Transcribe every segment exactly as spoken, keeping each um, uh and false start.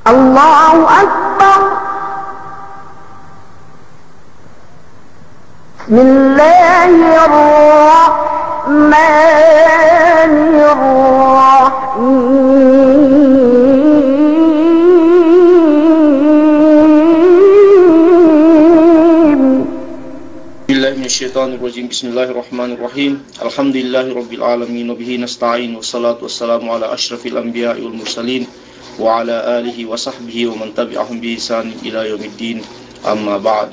الله أكبر. بسم الله الرحمن الرحيم. بسم الله الرحمن الرحيم. الحمد لله رب العالمين وبه نستعين والصلاة والسلام على أشرف الأنبياء والمرسلين وعلى آله وصحبه ومن تبعهم بإحسان إلى يوم الدين. أما بعد.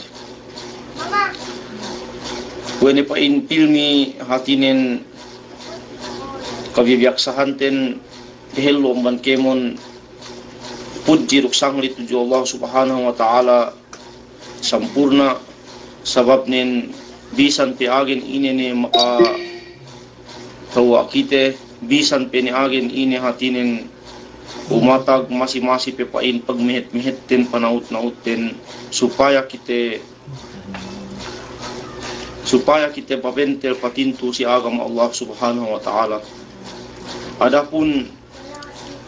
Kuwe' ne pa'in pilmi hātinen kabiyaksahanten dehellu amban kēmon pudji duk sanglit tudju Allah Subhanahu wa Ta'ala sampurna', sababnen bisan pe agen ine ne makatewwa' kite, bisan pe ne agen ine hātinen umatag, masi-masi pe pa'in pagmehet-mehetten, panaut-nautten, supaya kite, supaya kite pabentel, patintu si agama Allah Subhanahu wa Ta'ala. Adapun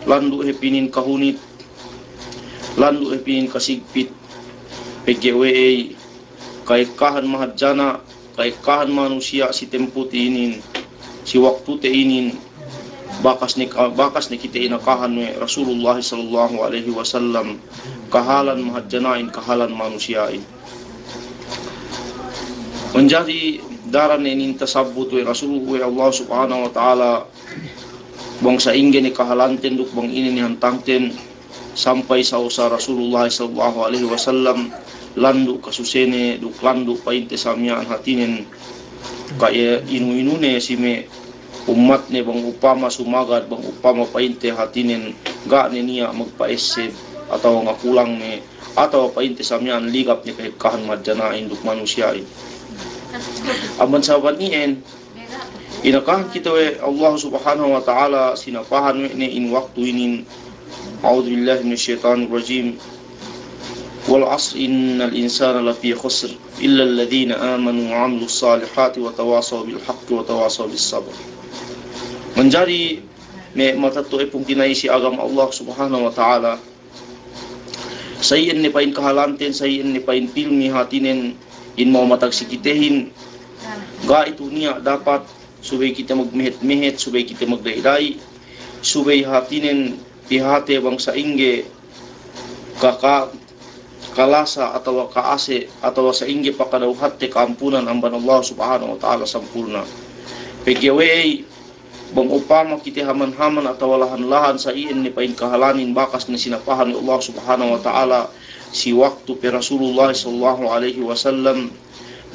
landu' hep inin kahunit, landu' hep inin kasigpit, pegge' we'ey ka'ekkahan mahadjana', ka'ekkahan manusiya' si tempute inin, si waktute inin, bakas ne, bakas ne kite inakahan we' Rasulullah sallallahu alaihi wasallam, kahalan mahadjana'in, kahalan manusiya'in. Manjari daran ne inin tasabbut we' Rasul, we' Allah Subhanahu wa Ta'ala, bang sa'ingge ne kahalanten duk bang ine ne hantangten, sampay sa'usa Rasulullah sallallahu alaihi wasallam landu' kasusene duk landu' pa'inte samiya'an hātinen ka'inu-inune si me' ummatne, bang upama sumagad, bang upama pa'inte hātinen ga' ne niya' magpa'esseb atawa ngakulang ne atawa pa'inte samiya'an ligap ne ka'ekkahan mahadjana'in duk manusiya'in. Amban sabab iyan, inakahan kite we' Allah Subhanahu wa Ta'ala, sinapahan we' ne in waktu inin. أعوذ بالله من الشيطان الرجيم. والعصر إن الإنسان لفي خسر إلا الذين آمنوا وعملوا الصالحات وتواصوا بالحق وتواصوا بالصبر. Manjari me' matetto'e pungtina'i si agama Allah Subhanahu wa Ta'ala, sa iyan ne pa'in kahalanten, sa iyan ne pa'in pilmi hātinen in ma'umatag si kitehin, ga'i tu niya' dapat subey kite magmehet-mehet, subey kite magda'i-da'i, subey hātinen pihate bang sa'ingge kaka-, kalasa atawa ka'ase atawa sa'ingge pakadawhatte ka'ampunan amban Allah Subhanahu wa Ta'ala sampurna'. Pegge' we'ey, bang upama kite haman-haman atawa lahan-lahan sa iyan ne pa'in kahalanin bakas ne sinapahan we' Allah Subhanahu wa Ta'ala si waktu pe Rasulullah sallallahu alaihi wasallam,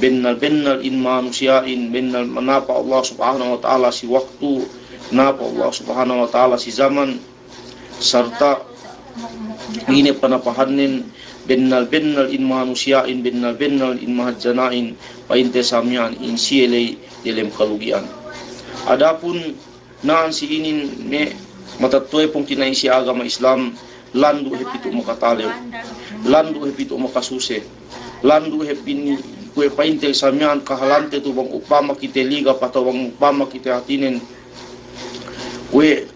bennal-bennal in manusiya'in, bennal manapa' Allah Subhanahu wa Ta'ala si waktu, napa' Allah Subhanahu wa Ta'ala si zaman, sarta' ine panapahannen, bennal-bennal in manusiya'in, bennal-bennal in mahadjana'in, pa'inte samiya'an in siye ley delem kalugi'an. Adapun na'an si inin me' matetto'e pungtina'i si agama Islam, landu' hep itu makatalew, landu' hep itu makasuse, landu' hep ini kuwe' pa'inte samiya'an kahalante tu bang upama kite ligap atawa bang upama kite hātinen kuwe'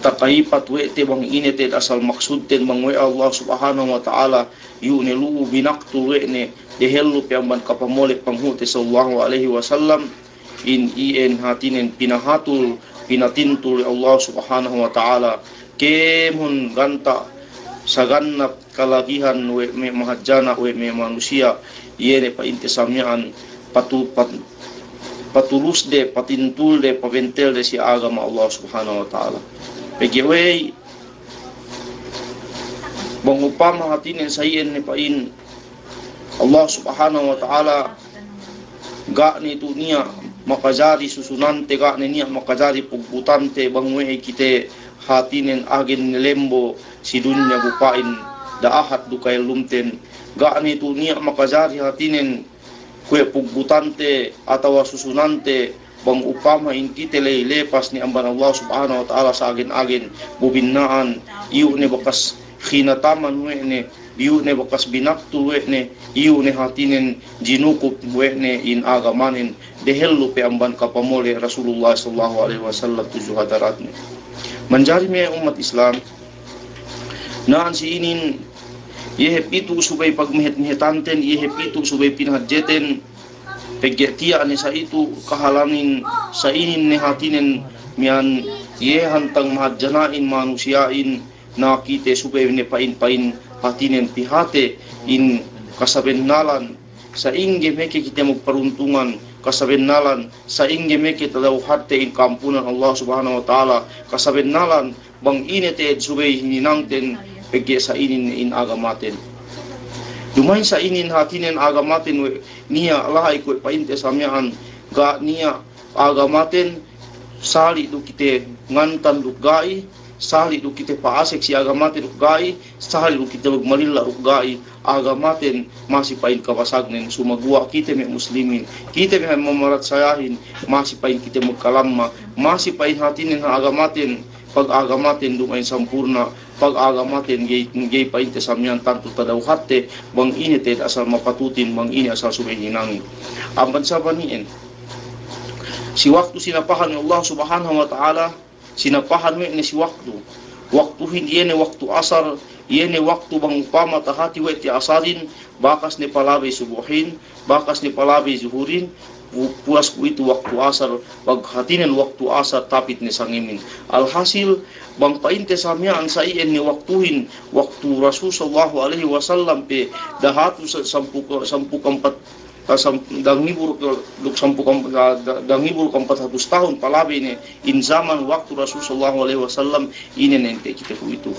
takahipat we' te bang ine te asal maksudten bang we' Allah Subhanahu wa Ta'ala, iyu' ne lu'u binaktul we' ne dehellu pe amban kapamole' panghu'te sallallahu alaihi wasallam, in iyan hātinen pinahatul, pinatintul we' Allah Subhanahu wa Ta'ala, kēmon ganta' sagannap kalagihan we' me' mahadjana' we' me' manusiya', iye ne pa'inte samiya'an patu-, pat-, patulusde, patintulde, pabentelde si agama Allah Subhanahu wa Ta'ala. Pegge' we'ey, bang upama hātinen sa iyan ne pa'in Allah Subhanahu wa Ta'ala, ga' ne tu niya' makajari susunante, ga' ne niya' makajari pugbutante, bang we'ey kite hātinen agen ne lembo si dunya bu pa'in da'ahat du ka'ellumten, ga' ne tu niya' makajari hātinen kuwe' pugbutante atawa susunante, bang upama in kite ley lepas ne amban Allah Subhanahu wa Ta'ala sa agen-agen bu binna'an, iyu' ne bakas khinataman we' ne, iyu' ne bakas binaktul we' ne, iyu' ne hātinen jinukup we' ne in agamanen, dehellu pe amban kapamole' Rasulullah sallallahu alaihi wasallam tudju hadaratne. Manjari me' ummat Islam, Na'an si inin, iye hep itu subey pagmehet-mehetanten, iye hep itu subey pinahadjeten, pegge' tiya' ne sa itu kahalanin, sa inin ne hatinen miya'an iye hantang mahadjana'in manusiya'in, na kite subey ne pa'in-pa'in hatinen pihate in kasabennalan, sa'ingge meke kite magparuntungan, kasabennalan, sa'ingge meke tadawhatte in ka'ampunan Allah Subhanahu wa Ta'ala, kasabennalan, bang ine te'ed subey hininangten, pegge' sa inin in agamaten. Duma'in sa inin hatinen agamaten we' niya' la'i kuwe' pa'inte sa miya'an, ga' niya' agamaten, sali' du kite ngantan duk ga'i, sali' du kite pa'asek si agamaten duk ga'i, sali' du kite magmalilla duk ga'i, agamaten masi pa'in kabasagnen, sumaguwa' kite me' muslimin, kite me' mamarachsayahin, masi pa'in kite magkalamma, masi pa'in hatinen ha agamaten, pag agamaten duma'in sampurna', pag agamaten ga'i, ga'i pa'inte sa miya'an tantu tadawhatte, bang ine te'ed asal mapatutin, bang ine asal subey hinangin. Amban sabab iyan, si waktu sinapahan we' Allah Subhanahu wa Ta'ala, sinapahan we' ne si waktu. Waktuhin iye ne waktu asar, iye ne waktu bang upama tahati we' te asarin, bakas ne palabey subuhin, bakas ne palabey zuhurin, pu-, puwas kuwe'itu waktu asar, pag hatinen waktu asar tapit ne sangemin. Alhasil, bang pa'inte sa miya'an sa iyan ne waktuhin, waktu Rasul sallallahu alaihi wasallam pe dahatu sa-, sampū' ke-, sampū' ka'ampat, ah, sam-, dangibu duk sampū' ka'am-, da-, da-, dangibu duk ampat hatus tahun palabey ne in zaman waktu Rasul sallallahu alaihi wasallam, ine ne ente' kite kuwe'itu.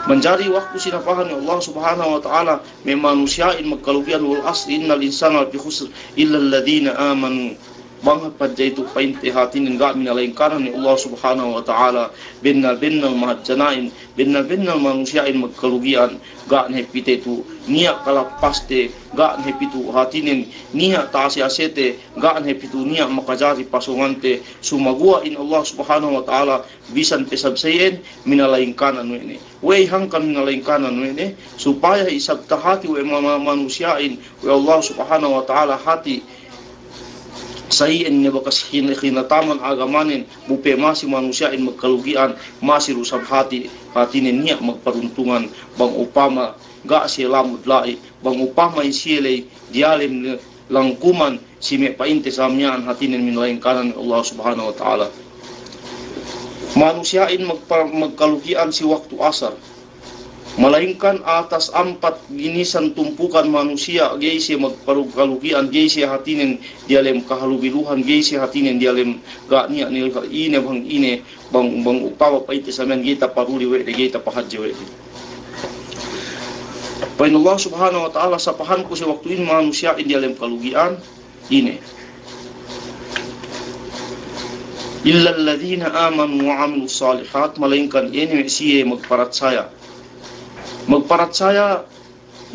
Manjari waktu sinapahan we' Allah Subhanahu wa Ta'ala, me' manusiya'in magkalugi'an, "Wal asri innal insana lafi khusr illa alladhina amanu." Bang hadja itu pa'inte hatinen ga' minalaingkanan we' Allah Subhanahu wa Ta'ala, bennal-bennal mahadjana'in, bennal-bennal manusiya'in magkalugi'an, ga' ne hep itu niya' kalappaste, ga' ne hep itu hatinen niya' ta'ase-asete, ga' ne hep itu niya' makajari pasōngante, sumaguwa' in Allah Subhanahu wa Ta'ala bisan pe isab sa iyan minalaingkanan we' ne. We'ey hangkan minalaingkanan we' ne, supaya isab tahati we' ma-, ma-, manusiya'in we' Allah Subhanahu wa Ta'ala hati sa iyan ne bakas hin-, hinataman agamanen, bu pe masi manusiya'in magkalugi'an, masi du isab hati, hatinen niya' magparuntungan, bang upama ga' siye lamud la'i, bang upama in siye ley diyalem langkuman si me' pa'inte sa miya'an hatinen minalaingkanan we' Allah Subhanahu wa Ta'ala. Manusiya'in magpa-, magkalugi'an si waktu asar. Malaingkan atas ampat ginisan tumpukan manusiya' ga'i siye magparu-, kalugi'an, ga'i siye hatinen diyalem kahalubiluhan, ga'i siye hatinen diyalem ga' niya' nil-, ine bang ine, bang, bang upama pa'inte sa miya'an ga'i taparuli we' de, ga'i tapahadje we' de. Pa'in Allah Subhanahu wa Ta'ala, sapahanku si waktuhin manusiya'in diyalem kalugi'an, ine. Illa alladhina amanu wa amilus salihat, malaingkan iye ne me' siye magparatsaya. Magparatsaya,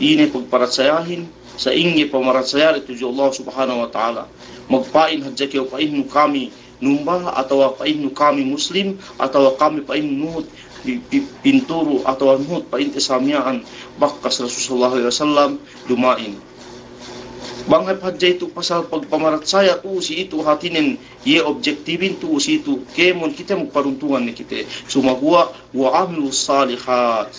ine pagparatsayahin, sa'ingge pamaratsaya tudju Allah Subhanahu wa Ta'ala. Magpa'in hadja kew pa'innu kami numba, atawa pa'innu kami Muslim, atawa kami pa'innu nuhut pi-, pi-, pinturu, atawa nuhut pa'inte sa miya'an bakas Rasul sallallahu alaihi wasallam duma'in. Bang hep hadja itu pasal pagpamaratsaya tu'u si itu hatinen, iye objektibin tu'u si itu, kēmon kite magparuntungan ne kite. Sumaguwa' wa amilus salihat.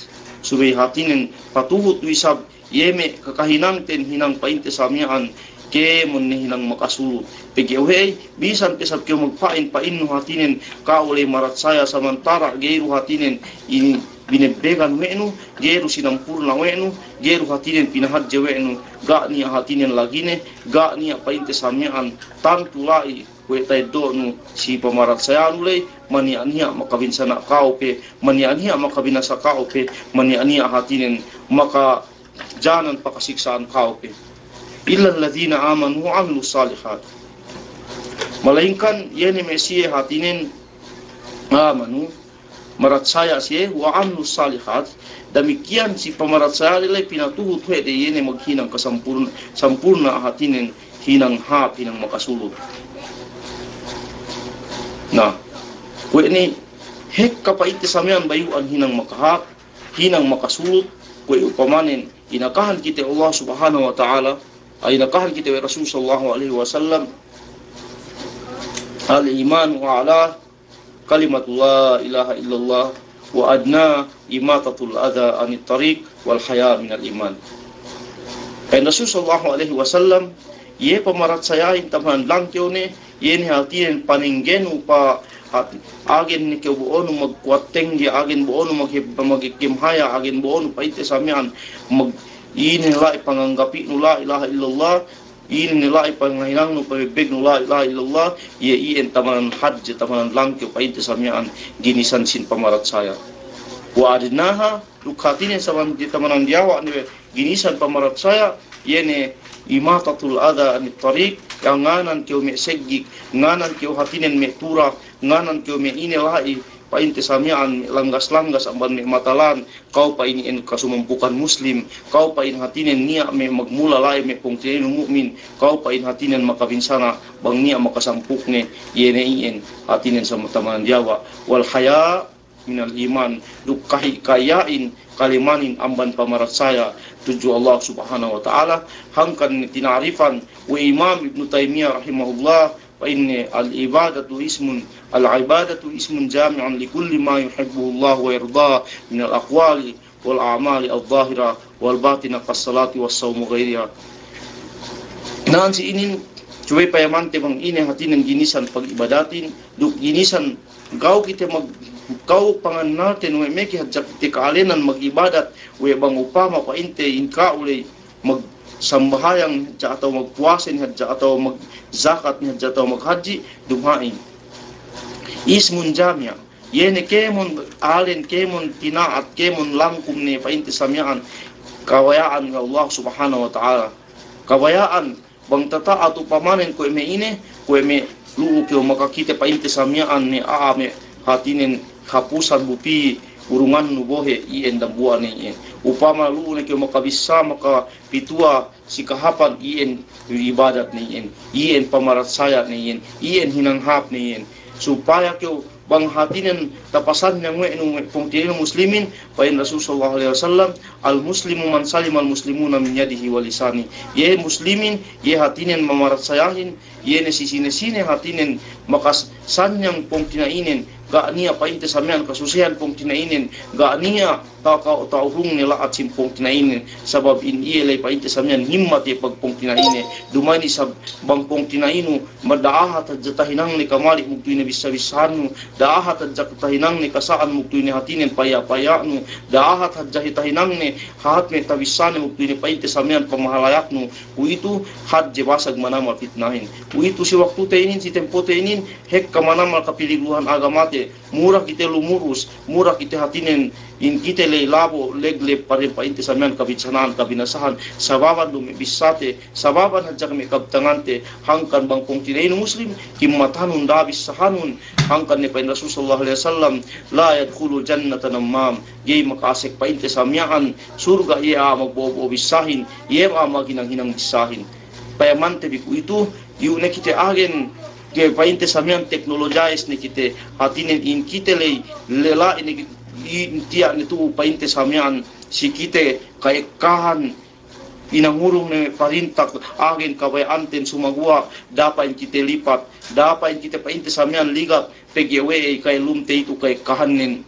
Subey hatinen patuhut du isab iye me' kakahinangten hinang pa'inte sa miya'an, kēmon ne hinang makasulut. Pegge' we'ey, bisan pe isab kew magpa'in pa'innu hatinen ka'u ley maratsaya, samantara' ga'i du hatinen inin binebbegan we' nu, ga'i du sinampurna we' nu, ga'i du hatinen pinahadje we' nu, ga' niya' hatinen lagine, ga' niya' pa'inte sa miya'an tantu la'i we' ta'eddo'nu si pamaratsayanu ley, maniya'-niya' makabinsana' ka'u pe, maniya'-niya' makabinasa ka'u pe, maniya'-niya' hatinen makajanan pakasiksa'an ka'u pe. Illa alladhina amanu wa amilus salihat. Malaingkan iye ne me' siye hatinen amanu, maratsaya siye, wa amilus salihat, damikiyan si pamaratsaya ley pinatuhut we' de iye ne maghinang kasampurna, sampurna hatinen hinang hāp, hinang makasulut. Na, kuwe' ne, hekka pa'inte sa miya'an bayu'an hinang makahāp, hinang makasulut, kuwe' upamanen inakahan kite Allah Subhanahu wa Ta'ala, ay inakahan kite we' Rasul sallallahu alaihi wasallam, al-imanu a'la kalimatu la ilaha illallah وأدناها إماطة الأذى عن الطريق والحياء من الإيمان. Pa'in Rasul sallallahu alaihi wasallam, iye pamaratsayahin tamanan langkew ne, iye ne hātinen panenggenu pa hat-, agen ne kew bo'onu magkuwat tengge, agen bo'onu mag-, magekkem haya, agen bo'onu pa'inte sa miya'an mag-, ine la'i panganggapi'nu la ilaha illallah, ine la'i pangahinangnu, pabebbegnu la ilaha illallah, iye iyan tamanan hadje, tamanan langkew pa'inte sa miya'an ginisan sin pamaratsaya. وأدناها, duk hātinen saman di tamanan diyawa' ne ginisan pamaratsaya, iye ne إماطة الأذى عن الطريق, nganan kew me' seggik, nganan kew hātinen me' tura, nganan kew me' ine la'i pa'inte sa miya'an me' langgas-langgas amban me' matalan, kew pa'in iyan kasumampukan Muslim, kew pa'in hātinen niya' me' magmula la'i me' pungtina'inu mu'min, kew pa'in hātinen makabinsana' bang niya' makasampukne, iye ne iyan hātinen sa tamanan diyawa'. والحياء من الإيمان, duk kahi-, kahiya'in, kalimanin amban pamaratsaya tudju Allah Subhanahu wa Ta'ala, hangkan tina'rifan we' Imam Ibnu Taymiyah rahimahullah, pa'inne, العبادة اسم، العبادة اسم جامع لكل ما يحبه الله ويرضاه من الأقوال والأعمال الظاهرة والباطنة كالصلاة والصوم وغيرها. Na'an si inin, subey payamante bang ine hātinen ginisan pagibadatin, duk ginisan kew kite mag-, kew pangannalten we' meke hadja kite ka'alenan magibadat, we' bang upama pa'inte in ka'u ley magsambahayang ne hadja atawa magpuwase ne hadja atawa magjakat ne hadja atawa maghadji', duma'in. اسم جامع, iye ne kēmon alen, kēmon tina'at, kēmon langkum ne pa'inte sa miya'an kabaya'an we' Allah Subhanahu wa Ta'ala. Kabaya'an bang tata'at upamanen kuwe' me' ine, kuwe' me' lu'u kew makakite pa'inte sa miya'an ne a'a me' hātinen hapusan bu pī urungannu bohe' iyan dambuwa' ne iyan. Upama lu'u ne kew makabissā, makapituwa si kahāpan iyan ibadat ne iyan, iyan pamaratsaya ne iyan, iyan hinang hāp ne iyan. Supaya kew bang hātinen tapasannyang we' nu me' pungtina'inu muslimin, pa'in Rasul sallallahu alaihi wasallam, المسلم من سلم المسلمون من يده ولسانه. Iye muslimin, iye hātinen mamaratsayahin, iye ne si sine-sine hātinen makasannyang pungtina'inen, ga' niya' pa'inte sa miya'an kasusehan pungtina'inen, ga' niya' ta-, ta-, ta'urungne la'at sin pungtina'inen, sabab in iye ley pa'inte sa miya'an himmat iye pagpungtina'ine, duma'in isab bang pungtina'inu mada'ahat hadja tahinangne kamali' mugtuy ne bissa-bissahannu, da'ahat hadja tahinangne kasa'an mugtuy ne hātinen paya'-paya'nu, da'ahat hadja tahinangne hāhat me' tabissane mugtuy ne pa'inte sa miya'an pamahalayaknu, kuwe'itu hadje basag manamal pitnahin. Kuwe'itu si waktute inin, si tempote inin, hekka manamal kapiliruhan agamate, mura kite lumurus, mura kite hātinen, in kite ley labo' legleb pare pa'inte sa miya'an kabinsana'an, kabinasahan, sababan du me' bissate, sababan hadja me' kabtangante, hangkan bang pungtina'inu muslim, kimmatanun da'a bissahanun, hangkan ne pa'in Rasul sallallahu alaihi wasallam, لا يدخل الجنة نمام, ga'i maka'asek pa'inte sa miya'an surga' iye a'a magbo'o-bo'o bissahin, iye a'a maghinang-hinang bissahin. Payamante bi kuwe'itu, iyu' ne kite agen, ke pa'inte sa miya'an teknolojais ne kite, hātinen in kite ley, lella' ne kite, in tiya' ne tu'u pa'inte sa miya'an, si kite ka'ekkahan, inangurung ne parinta agen kabaya'anten sumaguwa', da'a pa'in kite lipat, da'a pa'in kite pa'inte sa miya'an ligap, pegge' we'ey ka'ellumte itu ka'ekkahannen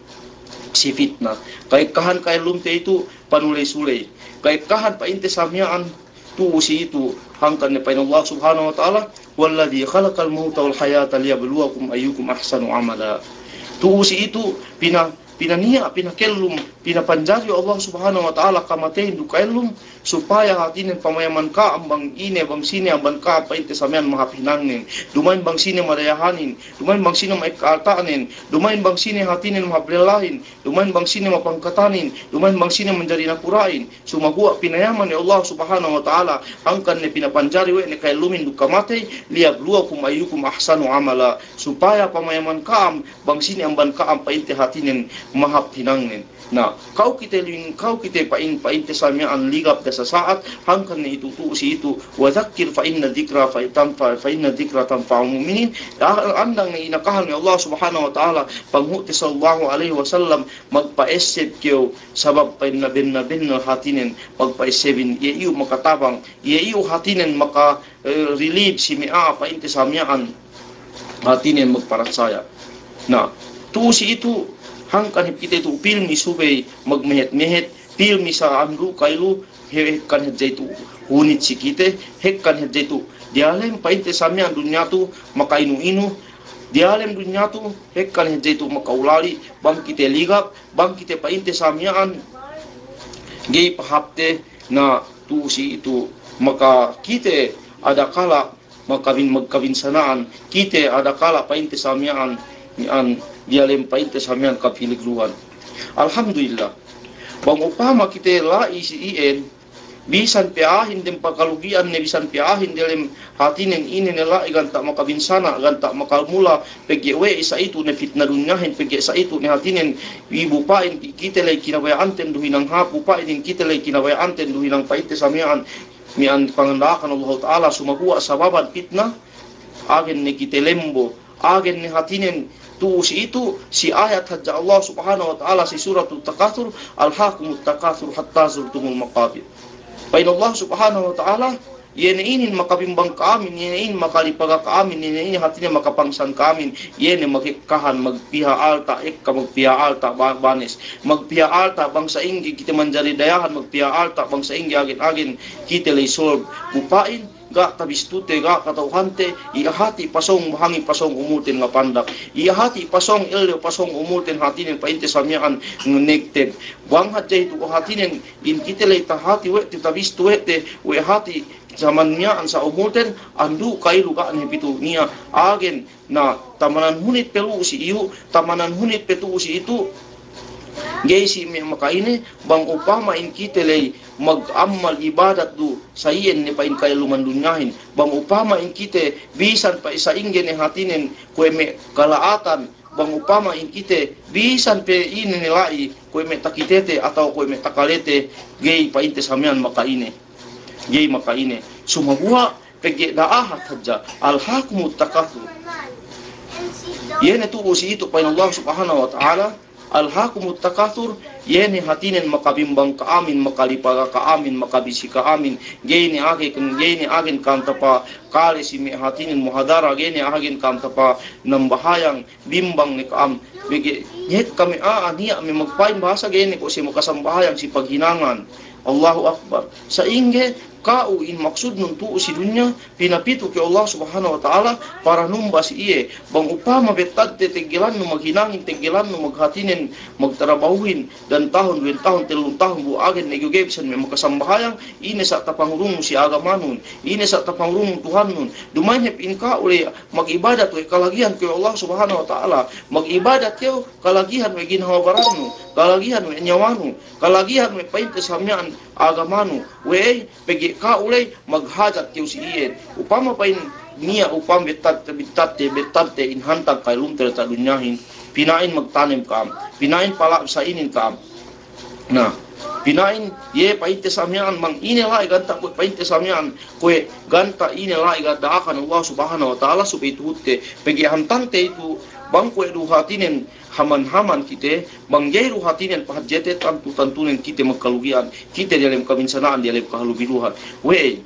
si fitna. Ka'ekkahan ka'ellumte itu panuley-suley. Ka'ekkahan pa'inte sa miya'an tu'u si itu, hangkan ne pa'in Allah Subhanahu wa Ta'ala, هو الذي خلق الموت والحياة ليبلوكم أيكم أحسن عملا. Tu'u si itu, pina-, pinaniya', pinakellum, pinapanjari Allah Subhanahu wa Ta'ala kamateyin duk ka'ellum, supaya hātinen pamayaman ka'am bang ine, bang sine amban ka'am pa'inte sa miya'an mahāp hinangnen. Duma'in bang sine madayahanin, duma'in bang sine ma'ekka alta'nen, duma'in bang sine hātinen mahāp lellahin, duma'in bang sine mapangkatanin, duma'in bang sine manjari nakura'in. Sumaguwa' pinayaman we' Allah Subhanahu wa Ta'ala, hangkan ne pinapanjari we' ne ka'ellumin duk kamatey, ليبلوكم أيكم أحسن عملا, supaya pamayaman ka'am bang sine amban ka'am pa'inte hātinen mahāp hinangnen. Na, kew kite lin-, kew kite pa'in-, pa'inte sa miya'an ligap da sasa'at, hangkan ne itu tu'u si itu, وذكر فإن الذكرى تنفع، فإن الذكرى تنفع المؤمنين. A-, andang ne inakahan we' Allah Subhanahu wa Ta'ala, panghu'te sallallahu alaihi wasallam, magpa'esseb kew, sabab pa'in nabi-, nabi-, hātinen magpa'essebin, iye iyu' makatabang, iye iyu' hātinen maka, eh, relieve si me' a'a pa'inte sa miya'an hātinen magparatsaya. Na, tu'u si itu, Hangkan hep kite tu pilmi subey magmehet-mehet, pilmi sa andu' kailu, he-, hekkan hadja itu hunit si kite, hekkan hadja itu. Diyalem pa'inte sa miya'an dunya tu makainu-inu, diyalem dunya tu hekkan hadja itu makaulali, bang kite ligap, bang kite pa'inte sa miya'an ga'i pahāpte, na tu'u si itu maka kite adakala makabin-, magkabinsana'an, kite adakala pa'inte sa miya'an, miya'an diyalem pa'inte sa miya'an kapiligruhan. Alhamdulillah. Bang upama kite la'i si iyan, bisan pe a'ahin dem pakalugi'an ne, bisan pe a'ahin diyalem hātinen ine ne la'i ganta' makabinsana', ganta' makamula, pegge' we' sa itu ne pitna dunyahin, pegge' sa itu ne hātinen, i bu pa'in ki-, kite ley kinabaya'anten du hinang hāp, bu pa'in kite ley kinabaya'anten du hinang pa'inte sa miya'an, miya'an panganda'akan Allahu Ta'ala, sumaguwa' sababan pitna, agen ne kite lembo, agen ne hātinen tu'u si itu, si ayat hadja Allah Subhanahu wa Ta'ala si Suratut Takatsur, "Alhakumut takatsur hatta zurtumul maqabir." Pa'in Allah Subhanahu wa Ta'ala, iye ne inin makabimbang ka'amin, iye ne inin makalipaga ka'amin, iye ne inin hātinen makapangsan ka'amin, iye ne magekkahan, magpiha alta' ekka, magpiha alta' ba-, banes, magpiha alta' bang sa'ingge kite manjari dayahan, magpiha alta' bang sa'ingge agen-agen kite ley solve. Bu pa'in, ga' tabistute, ga' kata'uhante, iye hati' pasōng bahangi, pasōng umulten ngapandak. Iye hati' pasōng ellew, pasōng umulten hātinen pa'inte sa miya'an ngunegteg. Bang hadja itu hātinen, in kite ley tahati we' te tabistu we' te, we' hati' jaman miya'an sa umulten, andu' kailu ga' ne pitu niya' agen. Na, tamanan hunit pe lu'u si iyu', tamanan hunit pe tu'u si itu, ga'i si me' maka'ine, bang upama in kite ley mag'ammal ibadat du, sa iyan ne pa'in ka'elluman dunyahin, bang upama in kite bisan pa'in sa'ingge ne hātinen kuwe' me' kala'atan, bang upama in kite bisan pe ine ne la'i, kuwe' me' takitete atawa kuwe' me' takalete, ga'i pa'inte sa miya'an maka'ine. Ga'i maka'ine. Sumaguwa' pegge' da'ahat hadja. Alhakumut takatsur. Iye ne tu'u si itu pa'in Allah Subhanahu wa Ta'ala, "Alhakumut takatsur," iye ne hātinen makabimbang ka'amin, makalipaga ka'amin, makabisi ka'amin. Ga'i ne agen, ga'i ne agen ka'am tapakale si me' hātinen muhadara, ga'i ne agen ka'am tapanambahayang, bimbang ne ka'am. Pegge' ngekka me' a'a niya' me' magpa'in bahasa ga'i ne ko' siye makasambahayang si paghinangan. Allahu Akbar. Sa'ingge ka'u in maksudnun tu'u si dunya, pinapitu kew Allah Subhanahu wa Ta'ala, para numba si iye. Bang upama bettadte teggelannu maghinangin, teggelannu maghātinen, magtarabahuhin, dan tahun, duwen tahun, tellun tahun, bu agen ne ga'i bisan me' makasambahayang, ine sa' tapangurungnu si agamanun, ine sa' tapangurungnu Tuhannun. Duma'in hep in ka'u ley mag'ibadat we' kalagihan kew Allah Subhanahu wa Ta'ala, mag'ibadat kew kalagihan we' ginhawa barannu, kalagihan we' nyawanu, kalagihan we' pa'inte sa miya'an agamanu, we' pegge' ka'u ley maghajat kew si iyan. Upama pa'in niya', upama bettadte, bettadte, bettadte in hantang ka'ellumte diyata' dunyahin, pina'in magtanem ka'am, pina'in pala' sa'inin ka'am. Na, pina'in, iye pa'inte sa miya'an, bang ine la'i ganta' kuwe' pa'inte sa miya'an, kuwe' ganta' ine la'i ga' da'akan Allah Subhanahu wa Ta'ala subey tuhutte, pegge' hantangte itu, bang kuwe' du hātinen haman-haman kite, bang ga'i du hātinen pahadjete, tantu-tantunen kite magkalugi'an, kite diyalem kabinsana'an, diyalem kahalubiluhan. We'ey,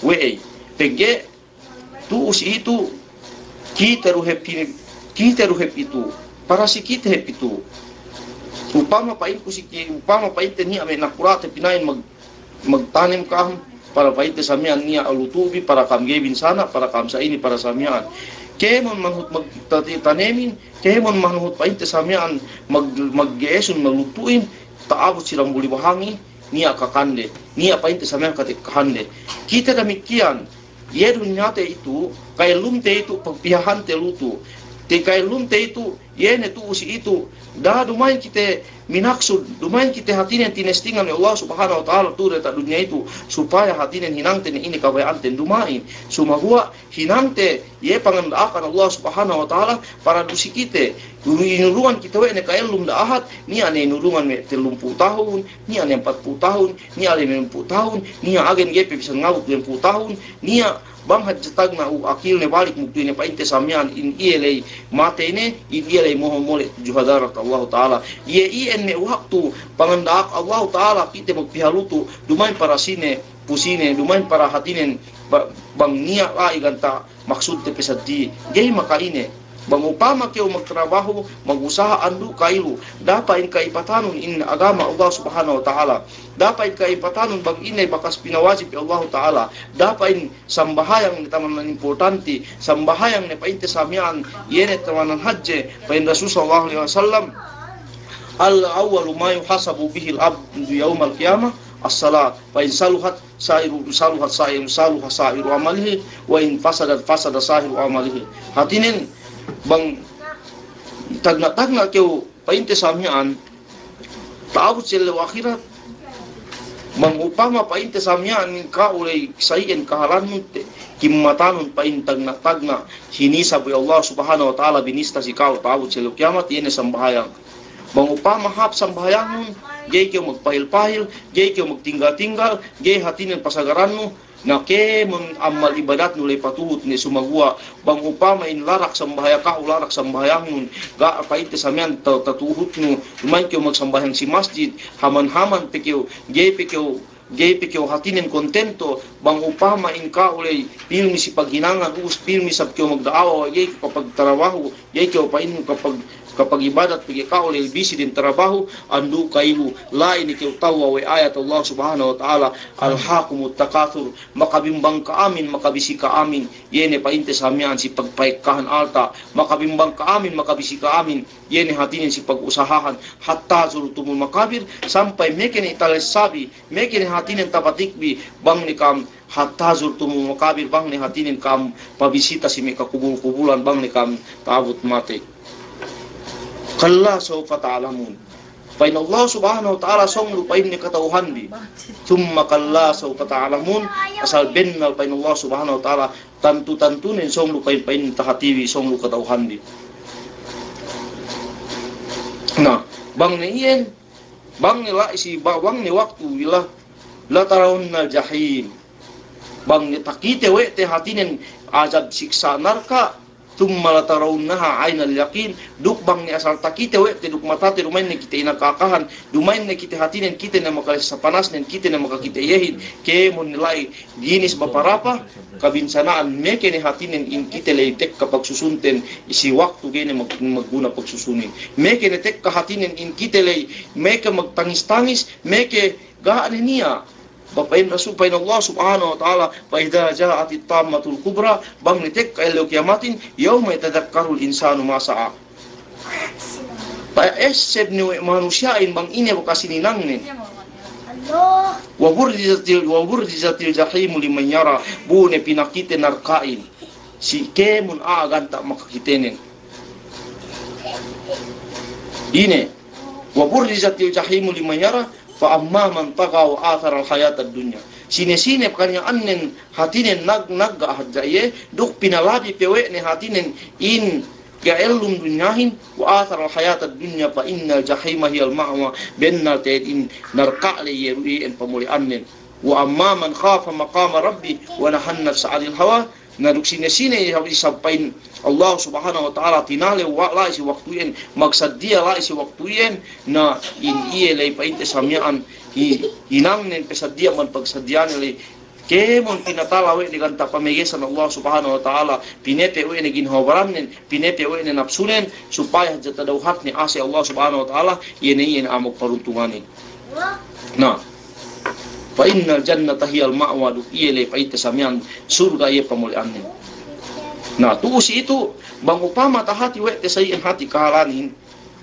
we'ey, pegge' tu'u si itu, kite du hep ini, kite du hep itu, para si kite hep itu. Upama pa'inku si ki-, upama pa'inte niya' me' nakura'te pina'in mag-, magtanem ka'am, para pa'inte sa miya'an niya' lutu'bi, para ka'am ga'i binsana', para ka'am sa ini, para sa miya'an. Kēmon manuhut mag-, tati-, tanemin, kēmon manuhut pa'inte sa miya'an mag-, magge'esun, maglutu'in, ta'abut si dambuli bahangi, niya' kakande, niya' pa'inte sa miya'an katekkahande. Kite damikkiyan, iye dunyate itu, ka'ellumte itu, pagpihahante lutu'. Te ka'ellumte itu, iye ne tu'u si itu, da'a duma'in kite minaksud, duma'in kite hātinen tinestingan we' Allah Subhanahu wa Ta'ala tu'u diyata' dunya itu, supaya hātinen hinangte ne ine kabaya'anten duma'in. Sumaguwa' hinangte, iye panganda'akan Allah Subhanahu wa Ta'ala, para du si kite. Inurungan kite we' ne ka'ellum da'ahat, niya' ne inurungan me' tellumpū' tahun, niya' ne ampatpū' tahun, niya' limempū' tahun, niya' agen ga'i pe bisan ngabut limempū' tahun, niya' bang hadja tagna'u akilne balik mugtu'ine pa'inte sa miya'an in iye ley matey ne, in iye ley moho' mole' tudju hadarat Allahu Ta'ala. Iye iyan me' waktu panganda'ak Allahu Ta'ala kite magpiha lutu', duma'in para sine, pu sine, duma'in para hātinen, ba-, bang niya' la'i ganta' maksudte pe saddi, ga'i maka'ine. Bang upama kew magtrabahu, magusaha andu' ka'ilu, da'a pa'in ka'ipatanun in agama Allah Subhanahu wa Ta'ala. Da'a pa'in ka'ipatanun bang ine bakas pinawajib we' Allahu Ta'ala. Da'a pa'in sambahayang ne tamanan importanti, sambahayang ne pa'inte sa miya'an, iye ne tamanan hadje, pa'in Rasul sallallahu alaihi wasallam, "Al-awwalu ma yuhasabu bihil abdu yawmal qiyamah as-salat, fa in saluhat sa'iru, saluhat sa'iru, saluha sa'iru amalihi, wa in fasadat fasada sa'iru amalihi." Hātinen, bang tagna'-tagna' kew pa'inte sa miya'an, ta'abut si ellew ahirat. Bang upama pa'inte sa miya'an ka'u ley sa'i'en kahalanun te, kimmatanun pa'in tagna'-tagna' hinisab we' Allah Subhanahu wa Ta'ala, binista si ka'u ta'abut si ellew kiyamat, iye ne sambahayang. Bang upama hāp sambahayangnun, ga'i kew magpahil-pahil, ga'i kew magtinggal-tinggal, ga'i hātinen pasagarannu, na kēmon amal ibadatnu ley patuhut ne sumaguwa'. Bang upama in larak sambahaya-, ka'u larak sambahayangnun, ga' pa'inte sa miya'an ta-, tatuhutnu, duma'in kew magsambahayang si masjid, haman-haman pe kew, ga'i pe kew, ga'i pe kew hātinen kontento. Bang upama in ka'u ley pilmi si paghinangan, ubus pilmi isab kew magda'awa, ga'i kew kapagtarabahu, ga'i kew pa'in kapag-, kapagibadat, pegge' ka'u ley bisi dem tarabahu, andu' ka'ilu, la'i ne kew tewwa' we' ayat Allah Subhanahu wa Ta'ala, "Alhakumut takathur." Makabimbang ka'amin, makabisi ka'amin, iye ne pa'inte sa miya'an si pagpa'ekkahan alta'. Makabimbang ka'amin, makabisi ka'amin, iye ne hātinen si pag'usahahan. "Hatta zurtumul makabir," sampay meke ne talessabi, meke ne hātinen tapatikbi, bang ne ka'am, "Hatta zurtumul makabir," bang ne hātinen ka'am pabisita si me' kakubul-kubulan, bang ne ka'am ta'abut matey. "Kalla sawfa ta'lamun." Pa'in Allah Subhanahu wa Ta'ala, sōng lu pa'inne kata'uhanbi. "Thumma kalla sawfa ta'lamun," asal bennal pa'in Allah Subhanahu wa Ta'ala, tantu-tantunen sōng lu pa'in, pa'in tahatibi, sōng lu kata'uhanbi. Na, bang ne iyan, bang ne la'i si, ba-, bang ne waktu ila, "Latarawunnal jahim." Bang ne takite we' te hātinen ajab siksa' narka', "Thumma latarawunnaha aynal yaqin," duk bang ne asal takite we' te duk matate, duma'in ne kite inakakahan, duma'in ne kite hātinen, kite ne makalessa panasnen, kite ne makakite iyehin, kēmon ne la'i ginis baparapa kabinsana'an, meke ne hātinen in kite ley tekka pagsusunten, si waktu ga'i ne mag-, magguna pagsusunin. Meke ne tekka hātinen in kite ley, meke magtangis-tangis, meke ga' ne niya'. Pa'in Rasul, pa'in Allah Subhanahu wa Ta'ala, "Fa idza ja'atit tammatul kubra," bang ne tekka ellew kiyamatin, "yawma yatadzakkarul insanu ma sa'a." Ta'esseb ne we' manusiya'in bang ine bakas hininangnen. "Wa burrizatil, wa burrizatil jahimu liman yara," bu ne pinakite narka'in si kēmon a'a ganta' makakitenen. Ine, "Wa burrizatil jahimu liman yara, fa amma man tagha wa atharal hayatad dunya." Sine-sine pakaniya'annen hātinen nag-, nagga' hadja iye, duk pinalabi pe we' ne hātinen in ka'ellum dunyahin, "wa atharal hayatad dunya fa innal jahima hiyal ma'wa," bennal te'ed in narka' ley iye du iyan pamole'annen. "Wa amma man khafa maqama rabbi wa nahan nafsa 'anil hawa," Na duk sine-sine isab pa'in Allah Subhanahu wa Ta'ala tinalew wa-, la'i si waktu iyan, magsaddiya la'i si waktu iyan, na in iye ley pa'inte sa miya'an hi-, hinangnen pe saddiya man pagsaddiyane ley. Kēmon pinatala we' ne ganta' pamegesan Allah Subhanahu wa Ta'ala, pinepe' we' ne ginhawa barannen, pinepe' we' ne napsunen, supaya hadja tadawhatne ase Allah Subhanahu wa Ta'ala, iye ne iyan a'a magparuntunganin. Na, "fa innal jannata hiyal ma'wa," duk iye ley pa'inte sa miya'an surga' iye pamole'annen. Na, tu'u si itu, bang upama tahati we' te sa iyan hati kahalanin,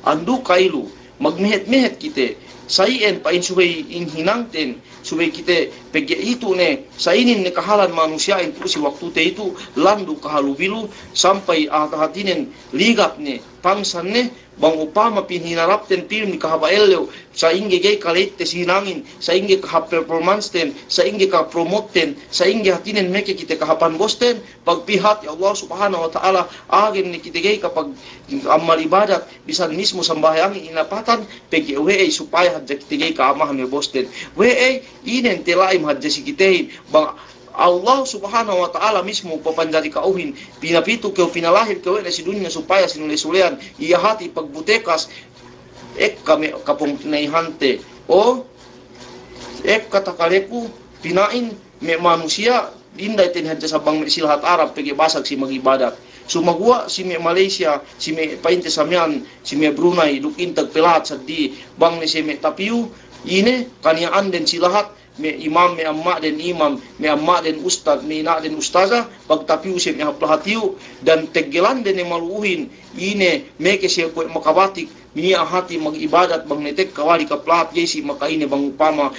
andu' ka'ilu, magmehet-mehet kite, sa iyan pa'in subey in hinangten, subey kite pegge' itu ne, sa inin ne kahalan manusiya'in tu'u si waktute itu, landu' kahalubilu, sampay a'a tahatinen ligap ne, pangsan ne, Bang upama pinahinarapten pilmi kahaba' ellew, sa'ingge ga'i kale'itte si hinangin, sa'ingge kaha-performansten, sa'ingge kapromotten, sa'ingge hātinen meke kite kahapanbosten, pagpī hati Allah Subhanahu wa Ta'ala, agen ne kite ga'i kapag-, amal ibadat, bisan mismu sambahayangin inapatan, pegge' we'ey supaya hadja kite ga'i ka'amahan we' bosten. We'ey, inen te la'i mahadja si kitehin, bang Allah Subhanahu wa Ta'ala mismu papanjari ka'uhin, pinapitu kew, pinalahil kew we' ne si dunya supaya sinule-sulehan, iye hati pagbutekas, ekka me' kapungtina'ihante. O, ekka takaleku, pina'in me' manusiya', inday ten hadja sabang me' silahat Arab, pegge' basag si magibadat. Sumaguwa' si me' Malaysia, si me' pa'inte sa miya'an, si me' Brunei, duk intag pe lahat saddi, bang ne si me' tapiyu, ine, kaniya'anden si lahat, me' imam, me' amma'den imam, me' amma'den ustad, me' ina'den ustaza, pagtapiyu si me' hap lahat iyu, dan teggelande ne malu'uhin, ine, meke siye kuwe' makabatik, niya' hati' magibadat bang ne tekka wali' hap lahat, ga'i si maka'ine bang upama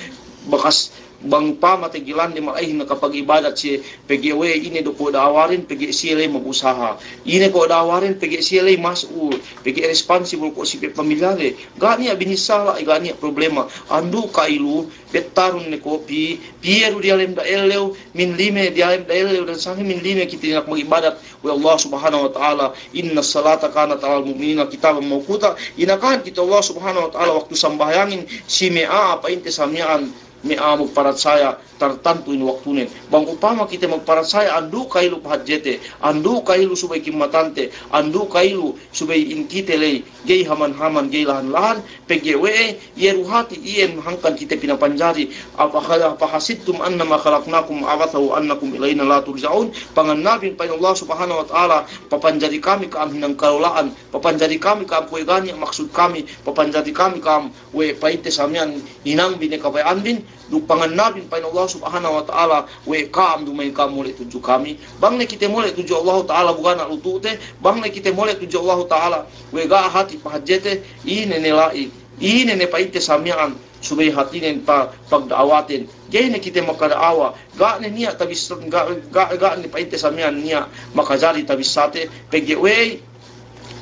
bakas, bang upama teggelande mala'ihin nakapag'ibadat siye, pegge' we' ine du ko' da'awaden, pegge' siye ley magusaha. Ine ko' da'awaden, pegge' siye ley mas'ul, pegge' responsible ko' si pe pamilyade. Ga' niya' binissā la'i, ga' niya' problema. Andu' ka'ilu, bettarun ne ko' pi, piye du diyalem da'ellew, min lime diyalem da'ellew, dan sangem min lime kite dina'ak mag'ibadat we' Allah Subhanahu wa Ta'ala, "Innas salata kanat 'alal mu'minina kitaban mawquta." Inakahan kite Allah Subhanahu wa Ta'ala waktu sambahayangin si me' a'a pa'inte sa miya'an, me' a'a magparatsaya tartantu in waktunen. Bang upama kite magparatsaya andu' ka'ilu pahadjete, andu' ka'ilu subey kimmatante, andu' ka'ilu subey in kite ley, ga'i haman-haman, ga'i lahan-lahan, pegge' we'ey, iye du hati' iyan hangkan kite pinapanjari, afa-, afahasibtum annama khalaqnakum 'abathan wa annakum ilaina la turja'un, pangannabin pa'in Allah Subhanahu wa Ta'ala, papanjari kami ka'am hinang kalola'an, papanjari kami ka'am kuwe' ga' niya' maksud kami, papanjari kami ka'am we' pa'inte sa miya'an hinangbi ne kabaya'anbin, duk pangannabin pa'in Allah Subhanahu wa Ta'ala, we' ka'am duma'in ka'am mole' tudju kami. Bang ne kite mole' tudju Allahu Ta'ala bu ga' niya' lutu'te, bang ne kite mole' tudju Allahu Ta'ala we' ga' hati' pahadjete, ine ne la'i, ine ne pa'inte sa miya'an, subey hātinen pa-, pagda'awaten. Ga'i ne kite makada'awa, ga' ne niya' tabis-, ga', ga', ga' ne pa'inte sa miya'an niya' makajari tabissāte, pegge' we'ey,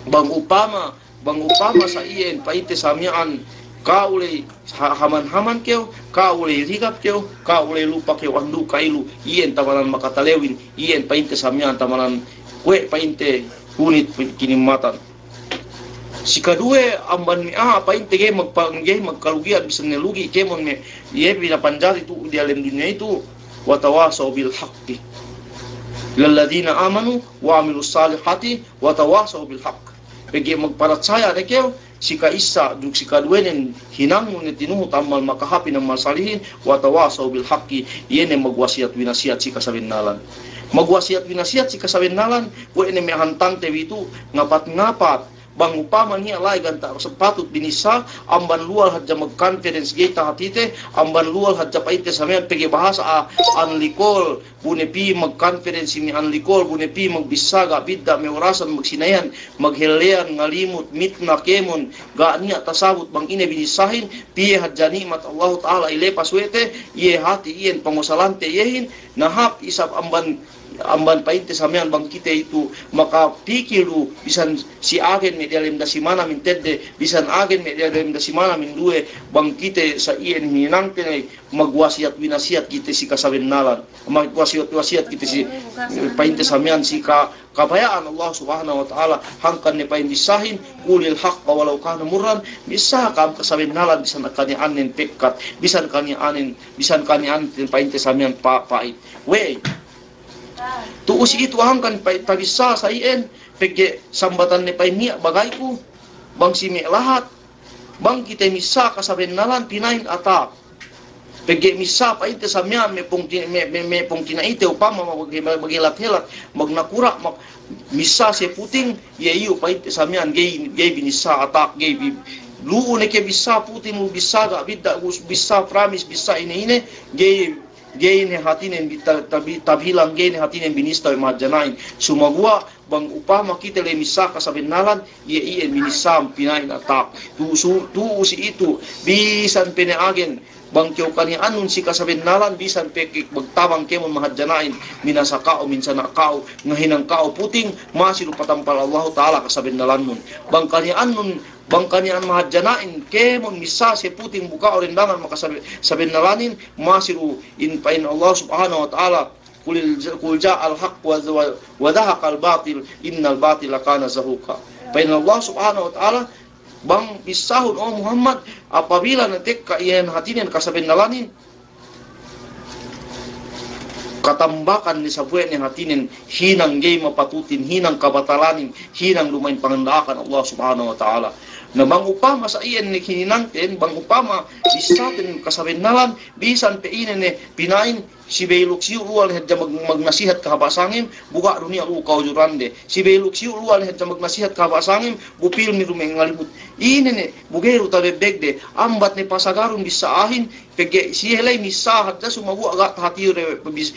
bang upama, bang upama sa iyan pa'inte sa miya'an ka'u ley ha-, haman-haman kew, ka'u ley rigap kew, ka'u ley lupa kew andu' ka'ilu, iyan tamanan makatalewin, iyan pa'inte sa miya'an tamanan kuwe' pa'inte hunit kinimmatan. Sikaduwe amban me' a'a pa'inte ga'i magpa-, ga'i magkalugi'an bisan ne lugi' kēmon me' iye pinapanjari tu'u diyalem dunya itu, wa tawasaw bil haqqi. Lilladhina amanu wa 'amilus salihati wa tawasaw bil haqq. Pegge' magparatsaya ne kew, si ka'issa duk si kaduwenen hinangnu ne tinuhut ammal makahāpin ammal salihin, wa tawasaw bil haqqi, iye ne magwasiyat winasiyat si kasabennalan. Magwasiyat winasiyat si kasabennalan, kuwe' ne me' hantangte bi tu' ngapat-ngapat, bang upama niya' la'i ganta' sapatut binissā, amban luwal hadja magconference ga'i tahatite, amban luwal hadja pa'inte sa miya'an pegge' bahasa a-, anlikol, bu ne pī magconference si me' anlikol, bu ne pī magbissā ga' bidda' me' orasan, magsinayan, maghelleyan, ngalimut, mitna kēmon, ga' niya' tasabut bang ine binissahin, piye hadja ni'mat Allahu Ta'ala ilepas we' te, iye hati' iyan pangusalante iyehin, na hāp isab amban, amban pa'inte sa miya'an bang kite itu makapikil du, bisan si agen me' diyalem dasi mana mintedde, bisan agen me' diyalem dasi mana minduwe, bang kite sa iyan hinangte ne magwasiyat winasiyat kite si kasabennalan. Magwasiyat-wasiyat kite si, pa'inte sa miya'an si ka-, kabaya'an Allah Subhanahu wa Ta'ala, hangkan ne pa'in bissahin, qulil haqqa walau kana murran, bissā ka'am kasabennalan, bisan kaniya'anen pekkat, bisan kaniya'anen, bisan kaniya'anen pa'inte sa miya'an pa-, pa'it. We'ey. Tu'u si itu hangkan pa'it tabissā sa iyan, pegge' sambatan ne pa'in niya' bagayku, bang si me' lahat, bang kite missā kasabennalan pina'in atak. Pegge' missā pa'inte sa miya'an me' pungti-, me', me', me' pungtina'ite upama ma-, bagi-, bagi helat-helat, magnakura', mag-, missā siye puting, iye iyu' pa'inte sa miya'an ga'i, ga'i binissā atak, ga'i bi-, lu'u ne ke bissā puting, bissā ga' bidda', bissā pramis, bissā ine-ine, ga'i, ga'i ne hātinen bi-, ta-, tabi-, tabilang, ga'i ne hātinen binista we' mahadjana'in. Sumaguwa' bang upama kite ley missā kasabennalan, iye iyan binissām pina'in atak. Tu'u su-, tu'u si itu, bisan pe ne agen, bang kew kaniya'annun si kasabennalan, bisan pe ke-, magtabang kēmon mahadjana'in, minasa ka'u, minsana' ka'u, ngahinang ka'u puting, masi du patampal Allahu Ta'ala kasabennalannun. Bang kaniya'annun, bang kaniya'an mahadjana'in, kēmon missā siye puting bu ka'u dendangan makasabe-, sabennalanin, masi du in pa'in Allah Subhanahu wa Ta'ala, Qulil ja-, qul ja'al haqq wa, wa, wa zahaqal batil, innal batila kana zahuqa. Pa'in Allah Subhanahu wa Ta'ala, bang bissahun, o Muhammad, apabila ne tekka iyan hātinen kasabennalanin, katambakan ne sabuwe' ne hātinen hinang ga'i mapatutin, hinang kabatalanin, hinang duma'in panganda'akan Allah Subhanahu wa Ta'ala. Na bang upama sa iyan ne hininangten, bang upama bissaten kasabennalan, bisan pe ine ne pina'in, Si Beiluk siyu luwal ne hadja mag-, magnasihat kahaba' sangem, bu ga' du niya' lu'u kaujurande. Si Beiluk siyu luwal ne hadja magnasihat kahaba' sangem, bu pilmi du me' ngalimut. Ine ne, bu ga'i du tabebbegde, ambat ne pasagarun bissāhin, pegge' siye ley missā hadja sumaguwa' ga' tahatiyu de pabis-,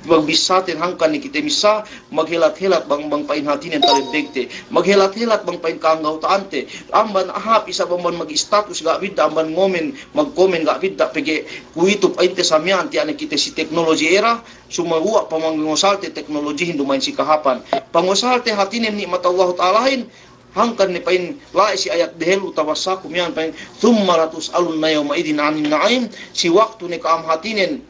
pagbissāten hangkan ne kite missā, maghelat-helat bang, bang pa'in hātinen tabebbegte. Maghelat-helat bang pa'in ka'anggauta'ante. Amban hāp isab amban mag-status ga' bidda', amban ngomen, magkomen ga' bidda', pegge' kuwe'itu pa'inte sa miya'an tiya' ne kite si teknoloji era, sumaguwa' pamangosalte teknolojihin duma'in si kahāpan. Pangosalte hātinen ni'mat Allahu Ta'alahin, hangkan ne pa'in la'i si ayat dehellu tawassaku miya'an pa'in, "Thumma latus'alunna yawma'idhin 'anin na'im," si waktu ne ka'am hātinen,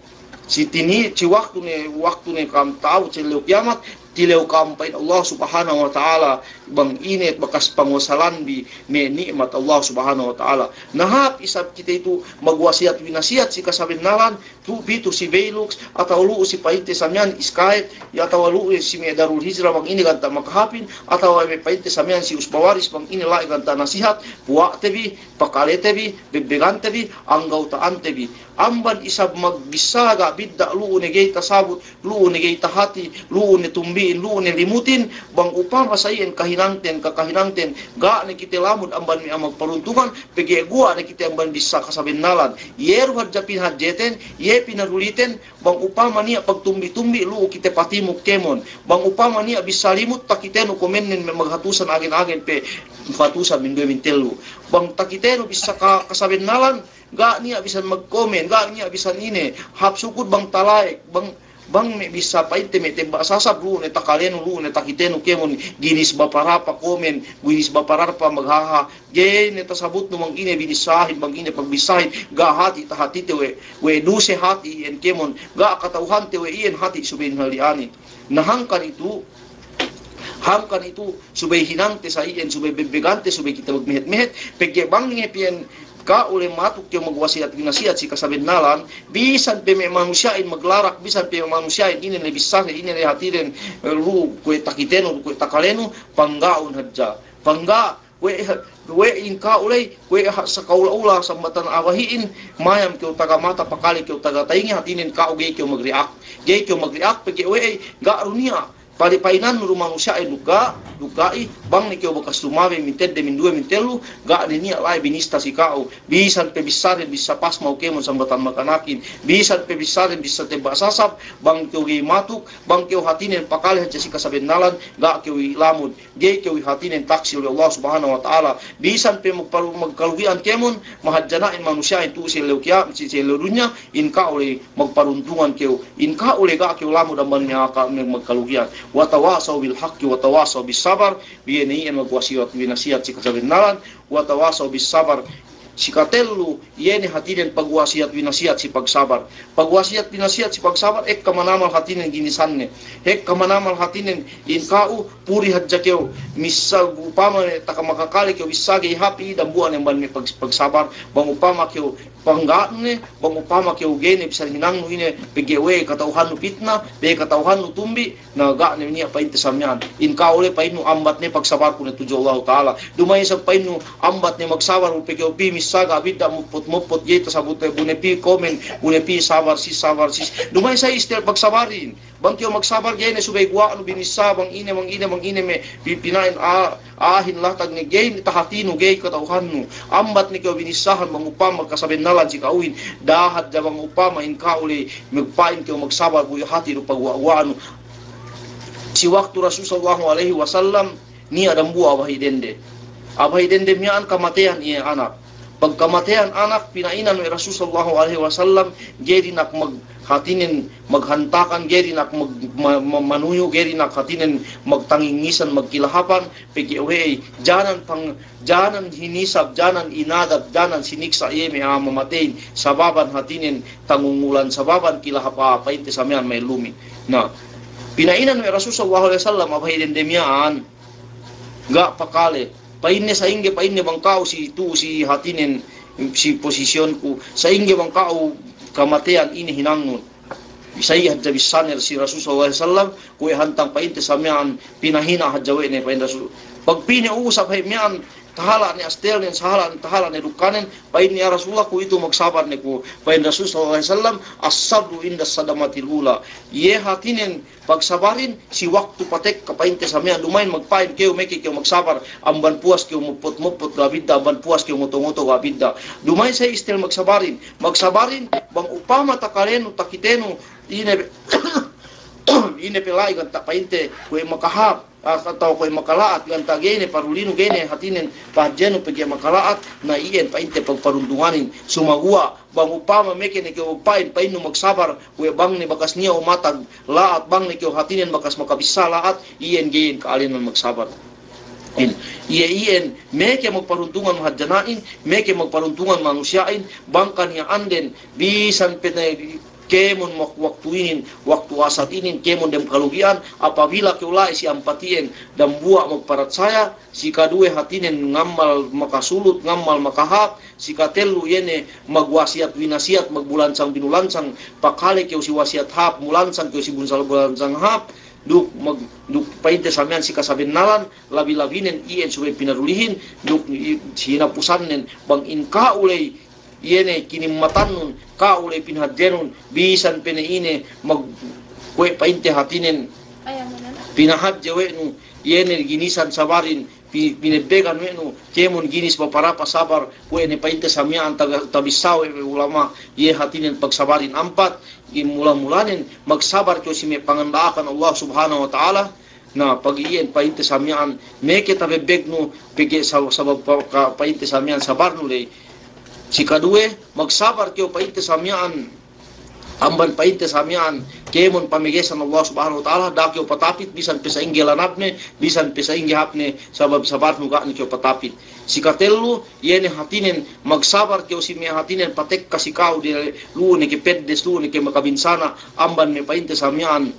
si tini, si waktu ne, waktu ne ka'am ta'abut si ellew kiyamat, tilew ka'am pa'in Allah Subhanahu wa Ta'ala, bang ine bakas pangosalanbi me' ni'mat Allah Subhanahu wa Ta'ala. Na hāp isab kite itu magwasiyat winasiyat si kasabennalan, tu pitu si Beiluk, atawa lu'u si pa'inte sa miya'an Skype, ya atawa lu'u si me' Darul Hijrah bang ine ganta' makahāpin, atawa me' pa'inte sa miya'an si Usba Waris bang ine la'i ganta' nasihat, puwa'te bi, pakalete bi, bebbegante bi, anggauta'ante bi. Amban isab magbissā ga' bidda' lu'u ne ga'i tasabut, lu'u ne ga'i tahati, lu'u ne tumbi'in, lu'u ne limutin, bang upama sa iyan kahinangten, kakahinangten, ga' ne kite lamud amban me' a'a magparuntungan, pegge' guwa' ne kite amban bissā kasabennalan. Iye du hadja pinahadjeten, iye pinaduliten, bang upama niya' pagtumbi'-tumbi' lu'u kite patimuk kēmon. Bang upama niya' bissā limut takitenu komennen me' maghatusan agen-agen pe hatusan minduwe mintellu. Bang takitenu bissā ka-, kasabennalan, ga' niya' bisan magkomen, ga' niya' bisan ine, hāp sukud bang tala'ek, bang, bang me' bissā pa'inte me' tebba' sasab lu'u ne takalenu, lu'u ne takitenu kēmon, ginis baparapa komen, ginis baparapa maghaha, ga'i ne tasabutnu bang ine binissāhin, bang ine pagbissāhin, ga' hati' tahatite we', we' duse hati' iyan kēmon, ga' kata'uhante we' iyan hati' subey nihali'anin. Na hangkan itu, hangkan itu subey hinangte sa iyan, subey bebbegante, subey kite magmehet-mehet, pegge' bang ne piyen ka'u le matuk kew magwasiyat-winasiyat si kasabennalan, bisan pe me' manusiya'in maglarak, bisan pe me' manusiya'in ine ne bissāne, ine ne hatinen, eh, lu'u kuwe' takitenu, lu'u kuwe' takalenu, pangga'un hadja. Pangga', kuwe', kuwe' in ka'u ley, kuwe' ha-, sakaula-ula sambatan a'a bahi'in, mayam kew taga mata, pakale kew taga tainge, hatinen ka'u ga'i kew magri'ak. Ga'i kew magri'ak, pegge' we'ey, ga' du niya' pali-, pa'inannu du manusiya'in duk ga', duk ga'i, bang ne kew bakas lumabey mintedde, minduwe, mintellu, ga' ne niya' la'i binista si ka'u. Bisan pe bissāden, bissā pasmaw kēmon sambatan makanakin. Bisan pe bissāden, bissā tebba' sasab, bang kew ga'i matuk, bang kew hatinen pakale hadja si kasabennalan, ga' kew ilamud. Ga'i kew hatinen taksi' we' Allah Subhanahu wa Ta'ala. Bisan pe magparu-, magkalugi'an kēmon, mahadjana'in manusiya'in tu'u si ellew kiya-, si, si ellew dunya, in ka'u ley magparuntungan kew, in ka'u ley ga' kew lamud amban me' a'a ka-, me' magkalugi'an. Wa tawasaw bil haqqi wa tawasaw bis sabar, biye ne iyan magwasiyat-winasiyat si kasabennalan, wa tawasaw bis sabar, si katellu, iye ne hatinen pagwasiyat-winasiyat si pagsabar. Pagwasiyat-winasiyat si pagsabar, ekka manamal hatinen ginisanne. Ekka manamal hatinen in ka'u, puri hadja kew, missā upama taka makakale kew bissā ga'i hāp i dambuwa' ne amban me' pag-, pagsabar, bang upama kew pangga'nu ne, bang upama kew ga'i ne bisan hinangnu ine, pegge' we' kata'uhannu pitna, pegge' kata'uhannu tumbi', na ga' ne niya' pa'inte sa miya'an. In ka'u le pa'innu ambat ne pagsabarku ne tudju Allahu Ta'ala. Duma'in isab pa'innu ambat ne magsabar, bu pe kew pī missā ga' bidda' muput-muput ga'i tasabut, bu ne pī komen, bu ne pī sabar sis, sabar sis. Duma'in sa istel pagsabarin. Bang kew magsabar ga'i ne subey guwa'nu binissā, bang ine, bang ine, bang ine me' pi-, pina'in a-, a'ahin latag ne ga'i ne tahatinu, ga'i kata'uhannu. Ambat ne kew binissāhan bang upama kasabennalan si ka'uhin. Da'a hadja bang upama in ka'u le magpa'in kew magsabar bu hati' du paguwa'-guwa'nu. Si waktu Rasul sallallahu alaihi wasallam niya' dambuwa' a'a bahi' dende. A'a bahi' dende miya'an kamateyan iye anak. Pagkamateyan anak, pina'inan we' Rasul sallallahu alaihi wasallam, ga'i dina'ak mag-, hatinen maghantakan, ga'i dina'ak mag-, ma-, ma-, manuyu', ga'i dina'ak hatinen magtangingisan, magkilahapan, pegge' we'ey, janan pang-, janan hinisab, janan inadab, janan siniksa' iye me' a'a mamateyin, sababan hatinen tangungulan, sababan kilahap a'a pa'inte sa miya'an ma'ellumin. Na, pina'inan we' Rasul sallallahu alaihi wasallam a'a bahi' dende miya'an, ga' pakale. Pa'inne sa'ingge, pa'inne bang ka'u si tu'u si hatinen si posisiyonku, sa'ingge bang ka'u kamateyan ine hinangnun. Sa'i hadja bissāne si Rasul sallallahu alaihi wasallam, kuwe' hantang pa'inte sa miya'an pinahina' hadja we' ne pa'in Rasul. Pagpī ne u'u sa bahi' miya'an, sahala' ne astelnen, sahala' ne, tahala' ne dukkanen, pa'inne, "Ya Rasulullah, kuwe'itu magsabar ne ku." Pa'in Rasul sallallahu alaihi wasallam, "As-sabru inda sadamatil ula." Iye hātinen pagsabarin si waktu patekka, pa'inte, sa miya'an. Duma'in magpa'in kew, meke kew magsabar, amban puwas kew mopot-mopot ga' bidda', amban puwas kew ngoto-ngoto ga' bidda'. Duma'in sa istel magsabarin. Magsabarin, bang upama takalenu, takitenu, ine pe, ine pe la'i ganta', pa'inte, kuwe' makahāp, a-, atawa kuwe' makala'at, ganta' ga'i ne parulinu, ga'i ne hātinen pahadjenu pegge' makala'at, na iyan, pa'inte, pagparuntunganin. Sumaguwa' bang upama meke ne kew pa'in, pa'innu magsabar, kuwe' bang ne bakas niya' umatag la'at, bang ne kew hātinen bakas makabissā la'at, iyan ga'i iyan ka'alenan magsabar. In, iye iyan, meke magparuntungan mahadjana'in, meke magparuntungan manusiya'in, bang kaniya'anden, bisan pe ne kēmon wak-, waktu inin, waktu asat inin, kēmon dem kalugi'an, apabila kew la'i si ampat iyan, dambuwa' magparatsaya, si kaduwe hātinen ngammal makasulut, ngammal makahāp, si katellu iye ne magwasiyat winasiyat, magbulansang binulansang, pakale kew si wasiyat hāp, mulansang kew si bunsal bulansang hāp, duk mag-, duk pa'inte sa miya'an si kasabennalan, labi-labinen iyan subey pinadulihin, duk i-, si hinapusannen, bang in ka'u ley, iye ne kinimmatannun, ka'u ley pinahadjenun, bisan pe ne ine mag-, kuwe' pa'inte hātinen, pinahadje we' nu, iye ne ginisan sabarin, pi-, pinebbegan we' nu, kēmon ginis paparapa sabar, kuwe' ne pa'inte sa miya'an taga-, tabissā we' ulama', iye hātinen pagsabarin. Ampat, in mula-mulanen, magsabar kew si me' panganda'akan Allah Subhanahu wa Ta'ala, na, pegge' iyan pa'inte sa miya'an, meke tabebbegnu, pegge' sa-, sabab pa-, ka-, pa'inte sa miya'an sabarnu ley. Si kaduwe, magsabar kew pa'inte sa miya'an, amban pa'inte sa miya'an, kēmon pamegesan Allah Subhanahu wa Ta'ala, da'a kew patapit, bisan pe sa'ingge lanabne, bisan pe sa'ingge hāpne, sabab sabarnu ga' ne kew patapit. Si katellu, iye ne hātinen, magsabar kew si me' hātinen patekka si ka'u de lu'u ne ke peddes, lu'u ne ke makabinsana', amban me' pa'inte sa miya'an,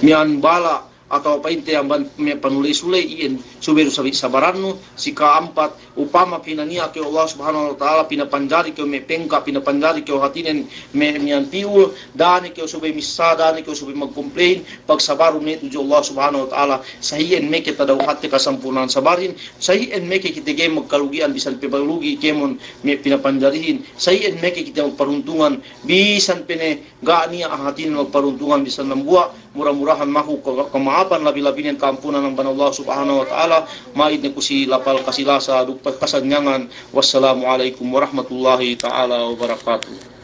miya'an bala', atawa pa'inte amban me' panuley-suley iyan, subey du sabi-, sabarannu. Si ka'ampat, upama pinaniya' kew Allah Subhanahu wa Ta'ala, pinapanjari kew me' pengka', pinapanjari kew hātinen me' miya'an piyul, da'a ne kew subey missā, da'a ne kew subey magkomplain, pagsabarun ne tudju Allah Subhanahu wa Ta'ala. Sa iyan meke tadawhatte kasampurna'an sabarin, sa iyan meke kite ga'i magkalugi'an bisan pe balugi' kēmon me' pinapanjarihin, sa iyan meke kite magparuntungan bisan pe ne ga' niya' hātinen magparuntungan bisan dambuwa'. Mura-murahan maku ka-, kama'apan, labi-labinen ka'ampunan amban Allah Subhanahu wa Ta'ala. Ma'id ne ku si lapal kasilasa duk pa-, kasanyangan. Wassalamu alaikum warahmatullahi ta'ala wabarakatuh.